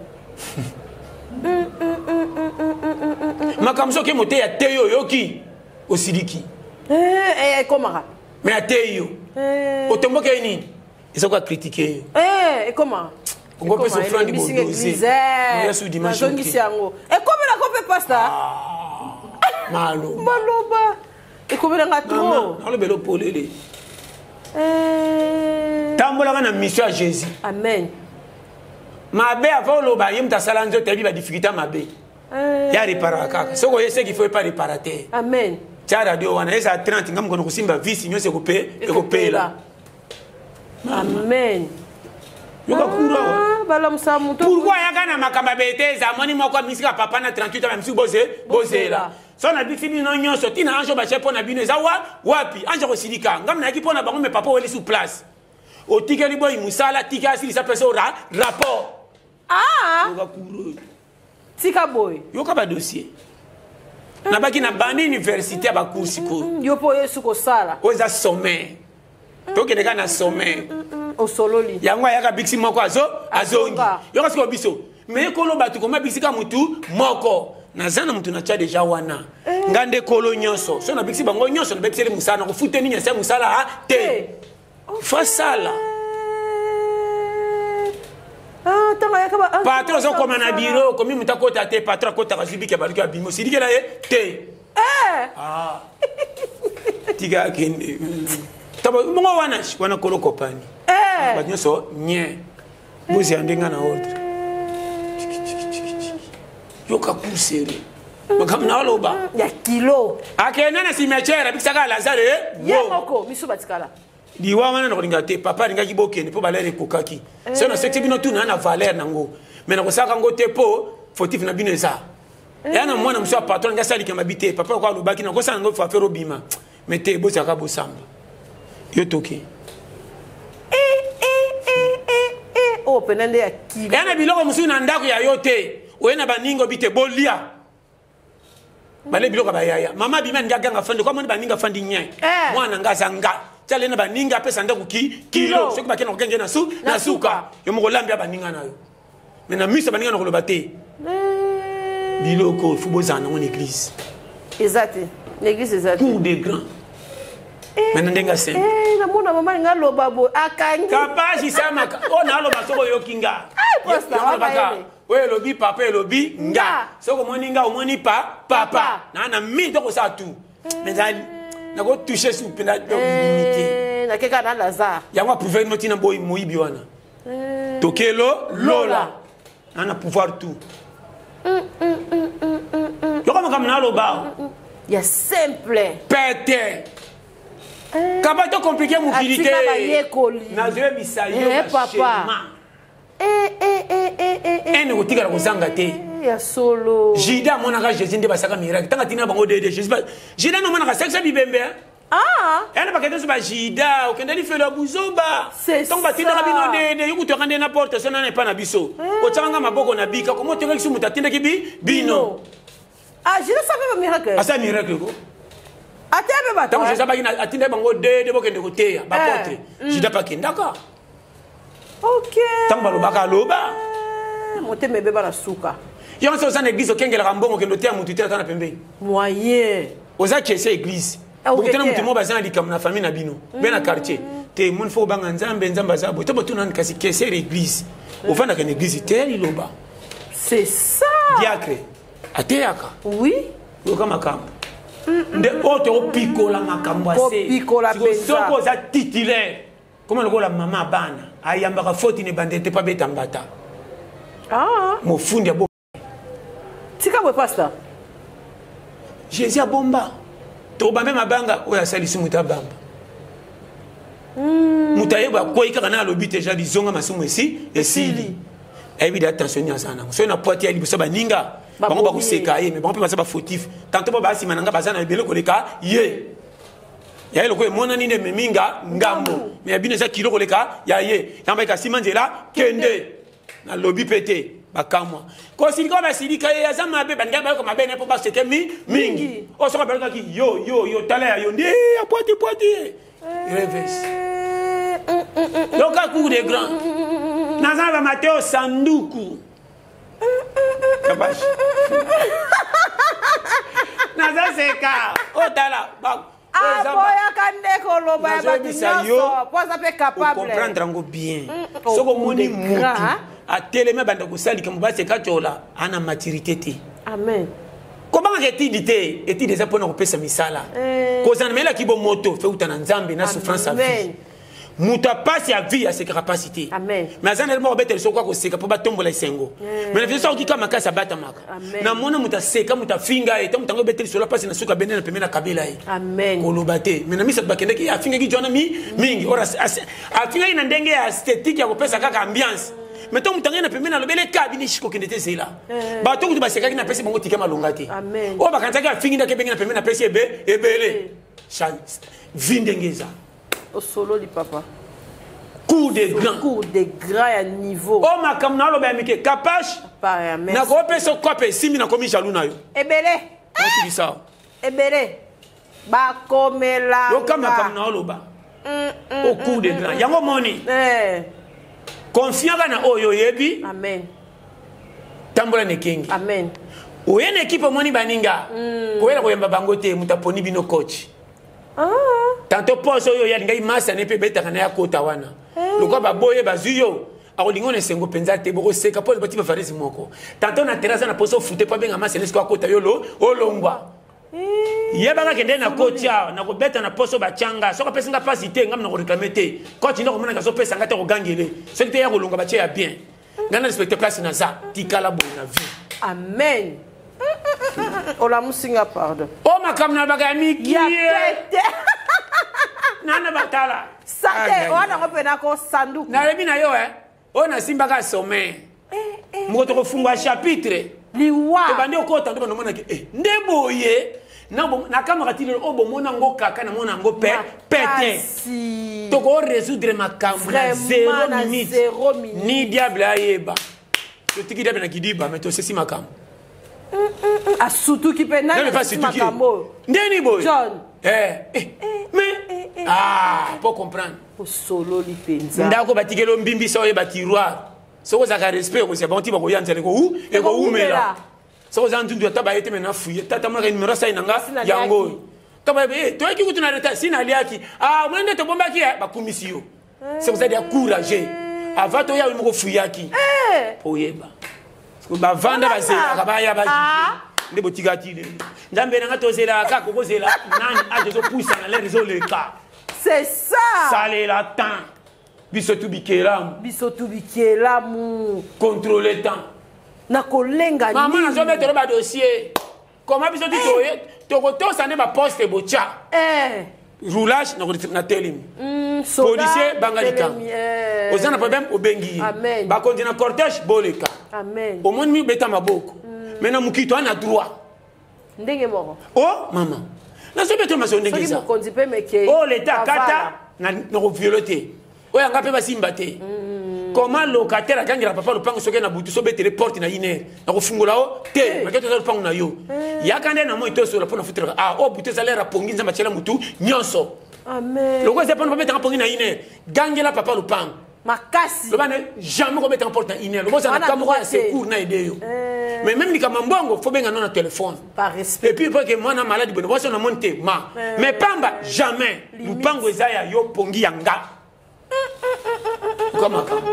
Makambo soki moteya te, yo oyoki, osiliki. Eh, eh, ekomaka. Me ateyi yo, otomboki ye nini? Eza ko acritiquer yo. Eh, ekoma. Ongo pesa offrande bodose. Oya su dimanche. Nazongisi yango, ekomelaka mpe, pasta. Maloba. Maloba ekomelanga trop. Nalobela opolele. Tambolaka na mission ya Jésus. Amen. Mabe ava oloba, ye moto asala nzoto, ayebi badifficulté mabe. Ya reparaka kaka soki oye seki, fo epa repara te. Amen. Tia radio wana ezala 30, nga mokono kosimba visi nyonso ekopela. Amen. Yoka kura awa. Ah, balamusa moto. Pourquoi ayaka na makambo ya bete? Amoni moko amisika papa na 38 ans, misusu boze bozela. So na bisi bino nyonso ntina ange batie mpo na bino eza wa wapi. Ange kosilika, ngam nayaki mpo na bango, me papa oweli sur place. Otikeli boyi mosala, tika asilisa pesa ora rapport. Ah! Yoka kuro. Tika boye. Yoka ba dossier. Nabaki na bandi université ya bacours sikoyo. Yo mpo oyesu kosala. Oyo eza sommet. Tokende kaka na sommet. Osololi. Yango ayaka biksi moko azo azongi. Yoka sikoyo biso. Mais ekolo bato koma bisika mutu moko. Naza na mutu na tia deja wana. Nga nde kolo nyonso. So na biksi bango nyonso na bebiseli mosala na kofute nini ya mosala te. Fasala. Patron azokoma na biro okomi moto akota te, patron akotaka azwi biki ya baluki abimi osilikela ye te. Tika akende bongo wana wana kolo kopani bato nyonso nye bozela nde nga na ordre. Yoka kusere makambo na oloba ya kilo akende na cimetière abikisaka Lazare ye moko misu batikala. Liwa wana nakolinga te, papa alingaki bokende mpo valeur ekokaki. So nasekisi bino tuna na valeur nango, mais nakosalaka yango te mpo fautif na bino eza ya na mwana mosusu ya patron nga asalika mabi te. Papa oko alobaki nakosala yango affaire obima, mais te bozalaka bosamba yo toki. Oyo pena nde ya kilo. Ya na biloko mosusu na ndako ya yo te, oye na baninga obi te bolia bale biloko bayaya. Mama abimi alingi aganga fandi ko amoni baninga fandi nye mwana nga aza nga ti ale na baninga apesa ndako ki kilo soki bakende kokenge na su na suka yo moko olambi ya baninga na yo, mais na miso ya baninga na koloba te. Biloko fu bozala nango na église. Eza te na église, eza te. Cour de grand, mais na ndenge asembe. Namona mama alingi aloba boye akangi. Kapasi samaka oyo naaloba soki oyoki nga oyo elobi papa elobi nga soki omoni nga omoni pa papa naa na mingi tokosala tout, mais nakotouche su mpenza limité. Nakeka na Lazare. Yango approuve no ntina boyi moyibi wana tokelo lola naa na pouvoir tout. Yoka makambo naloba. Ya simple. Pete kaba to compliqué mokili te. Nazoyebisa yo papa ene kotikala kozanga te. Ya solo. Juda amonaka Jésus nde basaka miracle ntango atina bango dede Jésus. Juda nomonaka sekisa bibembe yana bakende so bajuda okende lifelo ya buzoba ntango batindaka bino dede yo kutuaka nde na porte so nana epa na biso otiaka nga maboko na bika komo otengaki so moto atindaki bino. Asala miracle ko ntango Jésus abaki atindaki bango dede bokende koteya bapotre, Juda mpe akendaka. Ntango balobaka aloba. Motema ebeba na suka. Yo nso oza na église okengelaka mbongo okende oteya motu te ata na pembeni. Moyen. Oza kese église bokutana motu moko baza na likambo na famille na bino mpe na quartier te moni fo kobanga Nzambe, Nzambe aza boye to botuna kasi kesere église ofandaka na église te liloba. C'est ça. Diacre ateyaka. Oui. Yoka makambo nde oyo tokopikola makambo ase soki oza titulaire koma lokola mama bana ayambaka foti na ebandeli te mpo abeta mbata. Mofundi abo. Tika boye, pasteur. Jésus abomba tokobambe mabanga oyo asalisi moto abamba moto ayeba akwei kaka na alobi te ja bizonga masumu esi esili ayebi de attention nini aza nango soki na poite ya liboso baninga bango bakoseka ye, mais bango mpe baza bafautif tanto bo basima na nga baza na ebele koleka ye ya ye lokola emonani nde ememi nga ngambo, mais ya bino eza kilo koleka ya ye yango bayeka nsima nzela kende nalobi mpe te bakamwa kosilika oyo basilika ye aza mabe baninga bayoka mabe na mpo baseke mingi oyo soki bayokaki yo yo yo tala ya yo nde ya pwati pwati ye reves yoka cour de grand naza na bamateo sanduku naza seka otala. Aboyaka nde koloba ya bato nyonso po aza mpe capable. Comprendre yango bien. Soki omoni mutu atelemi abanda kosala likambo baseka tiola ana maturité te. Amen. Kobangaka etidi te, etidi eza mpona kopesa misala kozala na mayelaki bomoto fe uta na Nzambe na souffrance ya vie. Moto apasi ya vie asekaka pasi te, mais aza na moko abetela soko akoseka mpo batombola esengo, mais na vie soki kaka makasi abatamaka. Namona moto aseka moto afinga ye te, moto yango ebeteli solo apasi na suka abende na pembe na kabela ye koloba te, mais na misato bakendeki afingaki jwana mingi or afingaki na ndenge ya esthétique ya kopesa kaka ambiance, mais ntango moto angai na pembeni alobeli eka bini kokende te zela bato kutu basekaki napesi bango tika malonga te oyo bakanisaki afingi ndaki ebengi na pembeni napesi ebele vie ndenge eza. Osololi papa. Cours de grand. Cours de grand ya niveau. O makambo na oloba ya mike kapash. Nakopesa kope esimbi nakomi jaloux na yo. Ebele. Nasukisa. Ebele. Bakomela. Yoka makambo na oloba. Au cours de grand. Yango moni. Eh. Confiant na oyo oyebi. Amen. Tambola na ekengi. Amen. Oye na ekipe omoni baninga. Koyela koyamba bango te moto aponi bino coach. Ah. Tantôt poso oyo ya ngai masa ne pe betaka na ya kota wana. Lokwa baboye bazwi yo. Akolinga na esengo mpenza te bokoseka mpo bati bavarese moko. Tantôt na terrasse na poso fute mpo abenga masa nesko akota yo lo olongwa. Yebaka kende na coach awa na kobeta na poso bachanga soki apesi nga pasi te ngam na koreklame te. Coach nde akomonaka azopesa nga te kogangele. Soki te ya kolonga batie ya bien. Nga na respecte place na za tikala boye na vie. Amen. Olamusi nga pardon. O makambo na baka ya mikie. Ya pete. Nana batala. Sante wana ngo pena ko sanduku. Nalobi na yo eh. Oyo nasimbaka sommet. Moko tokofungwa chapitre. Liwa. Tobandi okota nde banomonaki eh, nde boye nakamwaka ti lelo oyo bomona yango kaka namona yango pe pete. Toko résoudre makambo na 0 minute. Ni diable ayeba. Totiki diable na kidiba mais tosesi makambo. Asutuki pe nani asesi makambo. Ndeni boye. John. Mais ah, pour comprendre. Osololi penza. Ndako batikelo mbimbi so oyeba tiroir. Soko ozalaka respect okozela bango ti bakoya nzala ekoumela. Soko oza nzundu ata baye te me na fouille. Tata monaka numéro asali na nga yango oyo. Taba toyaki kutu na retard si naliaki. Ah, omoni nde tobombaki bakumisi yo. Soko ozali ya courageux. Avant toya oyo moko fouillaki. Oyeba. Bavanda bazelaka baya ba nde botikaki lelo. Nzambe na nga tozelaka kaka okozela nani age ezopusana lere ezoleka. C'est ça. Salela temps. Biso tu bikelamu. Biso tu bikelamu. Contrôler temps. Na kolenga nini? Maman nazo mettre ba dossier. Comment biso tu toye tokotosa nde ba poste bocha. Roulage na na telemi. Policier banga likambo. Oza na problème obengi ye. Bakonzi na cortège boleka. Amen. Omoni mi beta maboko. Mais na mokito ana droit. Ndenge moko. Oh maman. Nazo betela maso ndenge eza. Soki mokonzi pe meke. Oh l'état kata na na viole te. Oyo nga pe basimba te. Comment locataire akangela papa lopango soki na butu so betele porte na iner na kofungola o te makete toza lopango na yo. Yaka nde na moi tosola mpo na futelaka. Ah oh butu ezali era pongi nzambe atiela mutu nyonso. Amen. Loko eza pona babetaka pongi na iner. Gangela papa lopango. Makasi. Loba ne jamais kobetaka porte na iner. Loba ozala na kamoko ya secours na aide yo. Mais même likambo ya mbongo faut benga no na téléphone. Par respect. Et puis pour que mwana malade boye mwasi na moni te ma. Mais pamba jamais. Lupango eza ya yo pongi ya nga. Comme makambo.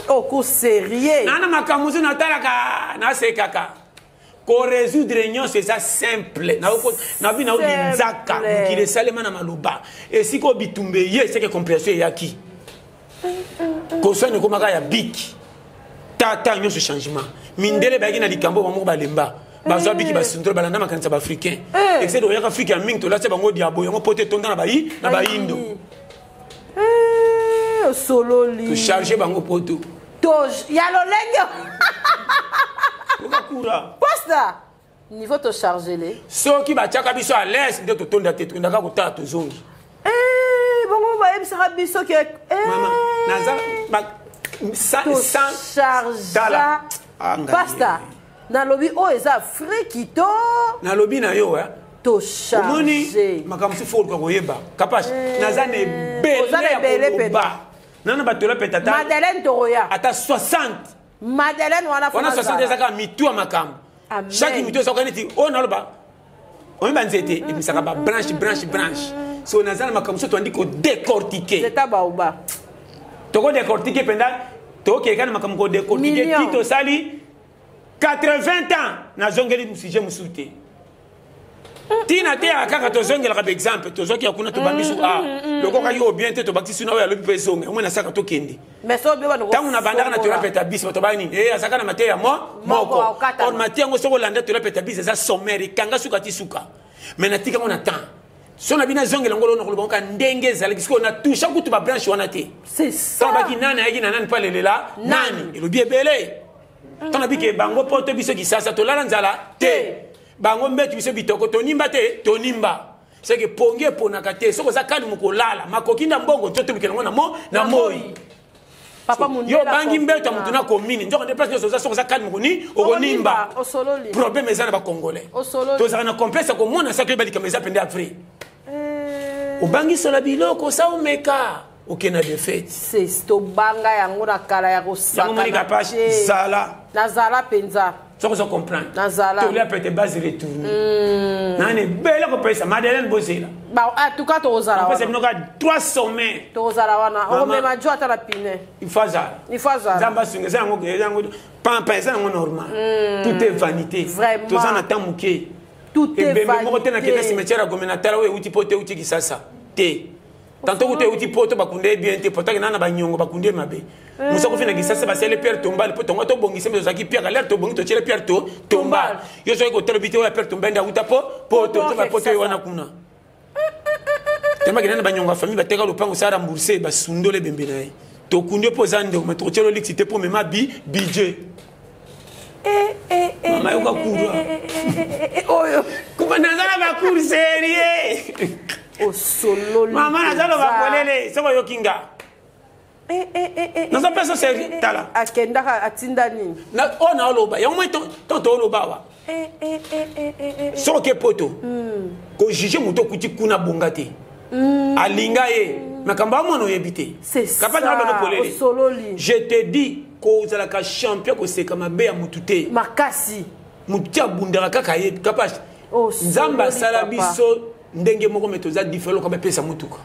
Oh, ko sérieux. Nana makambo mosusu natalaka nasekaka. Ko résoudre nyonso eza simple. Na bi na linzaka mokili esalema na maloba. Esika oyo bitumba eye eseke compréhension eyaki. Koswana ekomaka ya biki. Tata nyonso changement. Mindele bayaki na likambo bango balemba. Bazwa biki basundolo balanda makanisa ba africain. Excès oyaka Afrique ya mingi tolati bango diabo yango pote etonda na bayi na bayindo. Osololi. To charger bango poto. To ya lolenge. Okakura. Posta. Niveau to charger les. Soki batiaka biso à l'aise nde totonda te tokendaka kotala tozongi. Bongo bayebisaka biso ke mama naza ba sa charge. Pasta. Nalobi oyo eza Afrique to. Nalobi na yo eh. To charger. Omoni makambo mosusu fo koluka koyeba. Kapash, naza na ebele ya koloba. Nana bato la peta ata Madeleine Toroya. Ata 60. Madeleine wana wana 60 ezaka mitu ya makambo. Chaque mitu ezaka neti oyo naloba. Oyeba nzete ebimisaka ba branche branche branche. So naza na makambo mosusu toandi ko décortiquer. Zeta baoba. Toko décortiquer penda tokeka na makambo ko décortiquer ti tosali 80 ans nazongeli sujet mosusu te. Tina te ya kaka tozongelaka ba exemple tozwaki ya kuna tobambi su a lokokaki oyo bien te tobakisi su na oyo alobi mpe ezonga omoi nasaka tokende. Ntango nabandaka na tola peta bis bato baya nini azalaka na mateya moko. Or mateya yango soki olanda tola peta bis eza sommaire ekanga suka ti suka. Mais natika yango na temps. So na bino azongela yango lona koloba kaka ndenge ezalaki sikoyo na toucha kutu ba branche wana te. C'est ça. Ntango baki nani ayaki na nani mpo alelela nani elobi ebele. Ntango nabiki bango poto biso kisasa tolala nzala te. Bango mbetu biso bitoko tonimba te tonimba. C'est que pongi eponaka te. Soki oza calme kolala, makoki nda mbongo to tolukela yango na mo na moi. Papa yo obangi mbeto ya motu na commune, nzoka nde place nyonso oza, soki oza calme okoni okonimba. Problème eza na bacongolais, tozalaka na complexe ya komona saki oyeba likambo eza mpenza ya vrai. Obangi sola biloko osa omeka okende na défaite. Tobanga yango na kala ya kosaka page zala. Nazala mpenza. Soki ozo comprendre. Nazala. Tolia pete base retourne nani ebele kopesa Madeleine bozela. En tout cas tokozala. Opesa bino kaka trois sommets. Tokozala wana, okomema jo ata na pine. Il faut azala. Il faut azala. Nzambe asunga, eza yango, eza yango pampa, eza yango normal. Tout est vanité. Toza na temps moke. Tout est ebembe moko te nakende cimetière ya Gombe, natala oyo euti po te, euti Kisasa te. Tanto kuta euti poto, bakunde ye bien te, potaki na banyongo, bakunde ye mabe. Mosa kofi na Kisasa, basali pierre tombale po tongo tobongisa, me tozalaki pierre alere, tobongi, totiele pierre to tombale. Yo soki kotala bi te oyo ya pierre tombale nde auta po poto to bapoto ye wana kuna. Temaki na banyongo ya famille, bateka lopango, sa rembourse, basundole ebembe na ye. Tokundi yo mpo oza ndeko, me tokotiela oliksi te mpo mema bi budget. Mama, yoka kurwa oyo. Kuba naza na bacour serie. Osololi. Mama, naza loba polele, soki oyoki nga naza mpe so seri, tala. Akendaka atinda nini? Oyo naoloba yango moi to tooloba awa, soki oke poto kojuge moto okuti kuna, bonga te, alinga ye makambo amona oyebi te. Kapasi naloba polele, je te dis, kozalaka champion koseka mabe ya motu te. Makasi. Motu ti abundaka kaka ye. Kapasi, Nzambe asala biso ndenge moko, me toza différent. Loka bapesa motuka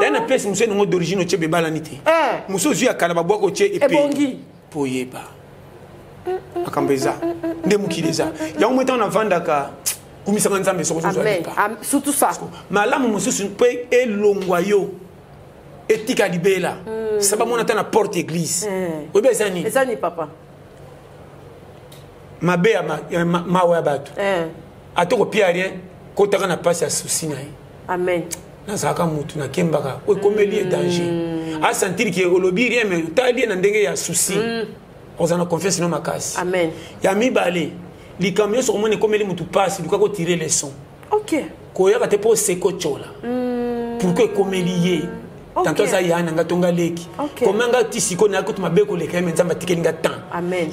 ya na pièce mosusu enongo d'origine, otie bebalani te. Mosusu ozwi ya kala, babwaka, otie ebongi. Mpo oyeba makambo eza nde mokili eza yango moi. Ntango navandaka, kumisaka Nzambe soki ozozwa lipa. Surtout ça. Malamu mosusu mpe elongwa yo, etika libela. Sa bamona ata na porte église, oyebi eza nini? Eza nini, papa? Mabe ya mawa ya bato, ata kopia rien, kotaka na mpasi ya susi na ye. Amen. Nazalaka mutu nakembaka oyo ekomeli ye danger, asentir ke olobi rien, mais otali ye na ndenge ya susi, ozala na confiance no makasi. Amen. Ya mibale, likambo nyonso komona ekomeli mutu mpasi, luka kotire leçon. Koyaka te mpo oseka otyola pourquoi ekomeli ye. Tanto aza ya na nga to nga leki, koma nga ti sikoyo nayaki kutu mabe koleka ye, me Nzambe atikeli nga temps.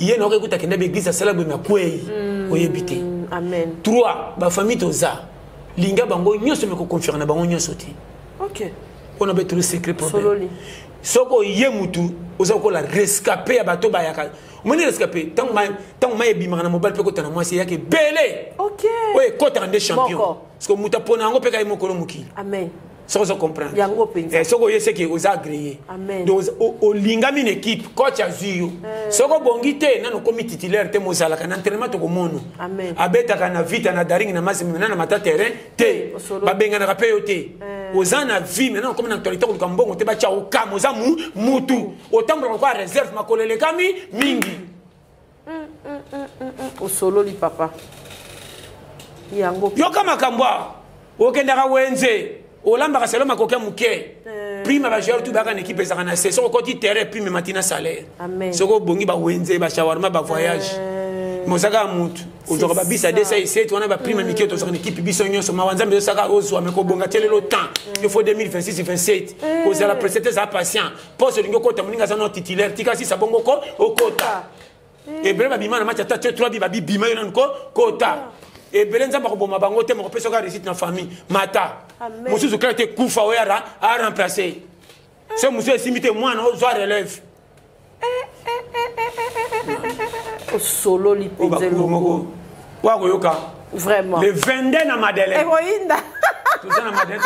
Ye naoki kuta akenda baeglise, asala boye, makwei, oyebi te. Amen. Trois, bafamille toza linga bango nyonso, me koconfirme na bango nyonso te. Mpona betolo secret problème, soki oye mutu oza kokola rescapé ya bato bayaka, omoni rescapé ntango mai ebimaka na mobali mpe kota na mwasi, eyaka ebele. Oyo ekotaka nde champion, parce que moto apona yango mpe kai mokolo mokili. Amen. Soki ozo comprendre. Yango mpenza. Soki oye seke oza agréé, donc olingami na équipe, coach azwi yo. Soki obongi te, nano okomi titulaire te, mozalaka na entraînement, tokomono abetaka na vita na daring na masi na na mata terrain te, babenganaka mpe yo te. Oza na vie maintenant, okomi na actualité, koluka mbongo te, batya okama, oza mutu otambolaka kwa réserve, makolo elekami mingi. Osololi, papa, yango. Yoka makambo awa, okendaka wenze, olambaka selo makoki ya moke, prime bajoueur tu bayaka na équipe ezalaka na se. Soki okoti terrain, prime emati na salaire. Soki obongi, bawenze, bashawarma, bavoyage, mais ozalaka mutu ozwaka babisa 207 wana, baprime mike. Tozwaka na équipe biso nyonso, mawa Nzambe ezosaka ozwa, me kobonga tie lelo temps il faut 2026 27 kozala pressé te, ezala patient. Poste olingi okota, moninga aza no titulaire, tika sisa bongo ko okota. Ebele babima na match ata tie 3 bi babibima, yo nanu ko kota. Ebele Nzambe akoboma bango te, mokopesa kaka réussite na famille mata. Mosusu kaka te kufa, oyo aremplace so mosusu esimbi te, mwana ozwa relève. Osololi mpenza eloko. Wakoyoka. Vraiment. Le 22 na Madeleine. Ekoyinda. Toza na Madeleine,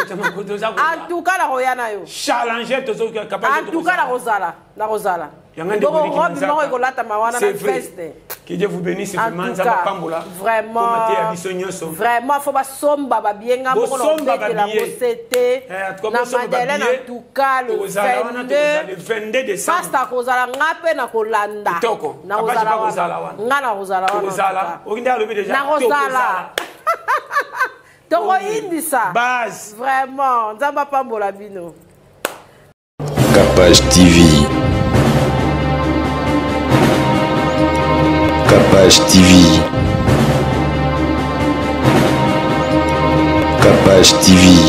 toza. En tout cas nakoya na yo. Challenger, tozoka capable. En tout cas nakozala, nakozala. Bongo robe moko ekolatama wana na veste. Que Dieu vous bénisse vraiment, Nzambe apambola. Vraiment. Mateya biso nyonso. Vraiment, faut basomba babienga moko na obetela ngo sete na Madeleine. En tout cas le 22, le 22 décembre. Pasteur kozala, nga mpe na kolanda. Kitoko. Nakozala wana, nga nakozala wana. Okinde alobi déjà. Nakozala, tokoyindisa. Base. Vraiment, Nzambe apambola bino. Capage TV. Capage TV. Capage TV.